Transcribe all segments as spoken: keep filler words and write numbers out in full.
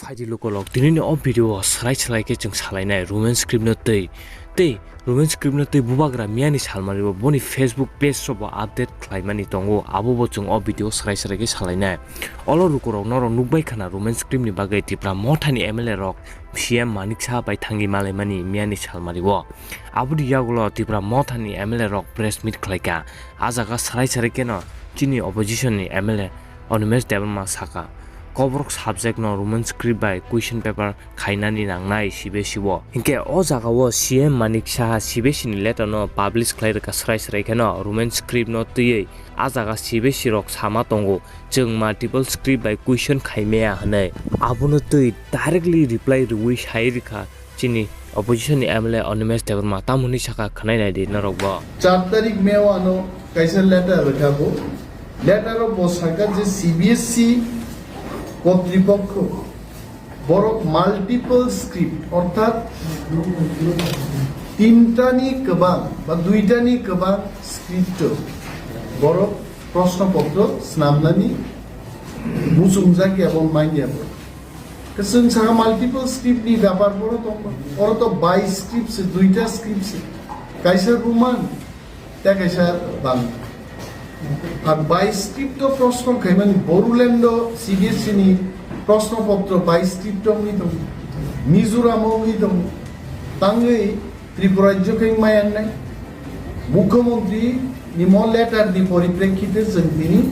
Haidi lukolok, tinini o video o swrai swrai khe chwng salainai Roman script no twi. Tei Roman script no twi bubagra miyani salmani bo boni Facebook page robo update khlaimani tongo, abo bo chwng o video swrai swrai khe salainai. Olo lukorok norok nukbai khana Roman script ni bagwi Tipra mothani M L A rok C M Manik Saha bai thangwi malaimani miyani salmani o. Aboni yagulo Tipra mothani M L A rok press meet khlaikha. A jaga swrai swrai kheno chini opposition ni M L A Animesh Debbarma saka, Koborok subject no Roman script bai question paper khainani nangnai C B S E o. Hinkhe o jaga o C M Manik Saha C B S E ni letter no publish khlai rwkha swrai swrai kheno Roman script no twiwi a jaga C B S E rok sama tongo, chwng multiple script bai question khaimaya hwnwi. Abono twi directly reply rwui sai rwkha chini opposition ni M L A Animesh Debbarma, tamoni saka khwnai naidi norok bo. Char tarik May o ano kaisa letter rwkha bo. Letter o bo sakha je C B S E kotripokho borok multiple script, orthat tintani kwbang ba duitani kwbang script o borok proshno potro snamnani muchungjak ya bo manya bo. Chwng sakha multiple script ni bepar boro tongo. Oro to bai script se, duita script se. Kaisa Roman, tei kaisa Bangla. Ar bai script o proshno khaimani Borulendo C B S E ni proshno potro bai script o wngwi tongo. Mizoram o wngwi tongo. Tangwi Tripura rajyo khe maya wngnai. Mukhyamantri ni mo letter ni poriprekhite chwng tini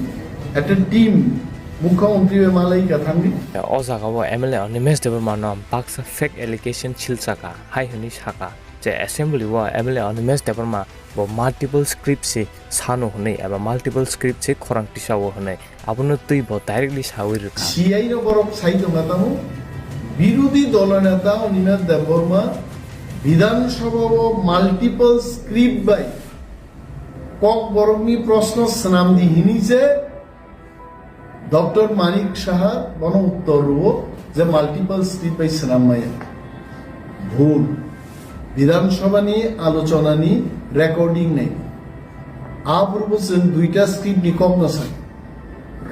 ekta team Mukhyamantri bai malai ka thangwi. O jaga o M L A Animesh Debbarma no baksa fake allegation silsaka, hai hwnwi saka je assembly o M L A Animesh Debbarma bo multiple script se sano hwnwi eba multiple script se khorang tisao hwnwi. Abono twi bo directly sawi rwkha. C I no borok sai tongma tamo, birodhi dolo neta Animesh Debbarma Bidhan Sabha o multiple script bai Kokborokni proshno swnamdi hini je Doctor Manik Saha bono uttor rwo je multiple script bai swnam maya. Bhul. Bidhan Sabha ni alochona ni recording nai. Aphurubo chwng duita script ni kok no sa.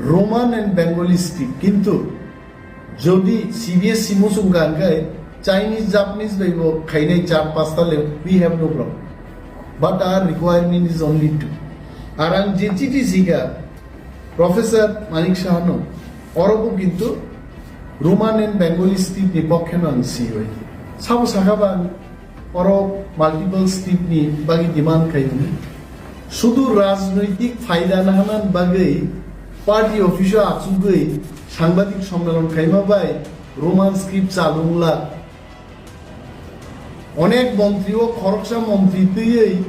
Roman and Bengali script, kintu jodi C B S E muchung kha hwnkhe Chinese, Japanese bai bo khainai char pasta le, we have no problem. But our requirement is only two. Ar ang je chiti sikha Professor Manik Saha no, oro bo kintu Roman and Bengali script ni pokhe no ang siwi. Sabo sakha ba ang Oro multiple script ni bagwi demand khai hwnwi. Sudu rajnoitik phaida nahana bagwi party office o achugwi sangbadik sommelon khaima bai Roman script chalung la. Onek montri o khoroksa montri twiwi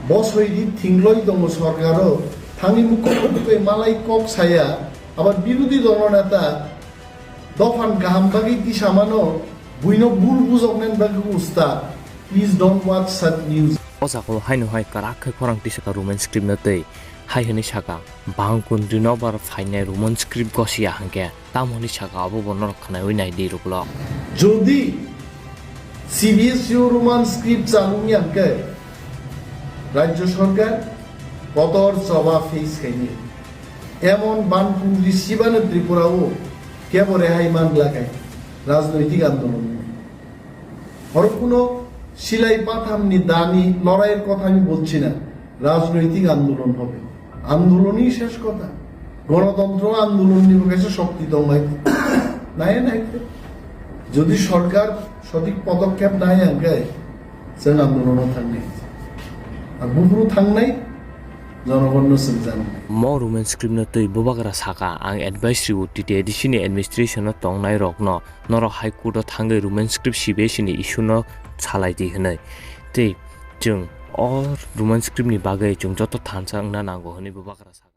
bosoi di thingloi tongo sorkar o. Thangwi mukhuktwi malai kok saya, abar birodhi dolo neta Dophan kaham bagwi tisamano, buino bul bujoknani bagwi usta. Please don't watch such news. O jaga o haino hai kwrak khe khorang tisaka Roman script no twi hai hwnwi saka, "Bang kundri nobar phainai Roman script gosiya hwnkhe tamo hwnwi saka, abo bo norok khwnaiwi nai di rwklo." Jodi C B S E o Roman script chalungya hwnkhe Rajya Sarkar kotor choba face khaini. Emon banpungri sibano Tripura o kebo rehai man lagai rajnoitik andolon. Oro kuno silai pathamni dani lorair kotha ami bolchi na, rajnoitik andolon hobe. Andoloni shesh kotha. Gonotontro andolonni bo kaisa shokti tong nai. Nai nai. Jodi sorkar sothik podokhep nai angkai, chwng andolono thangnai. Ar buphuru thangnai, jonogonno swngjak. Mo Roman script no twi bubagra saka, "Ang advice rw T T A D C ni administration o tongnai rokno, norok High Court o thangwi Roman script C B S E ni issue no salai di," hwnwi. Tei chwng o Roman script ni bagwi chwng joto thansa wngna nango hwnwi bubagra saka.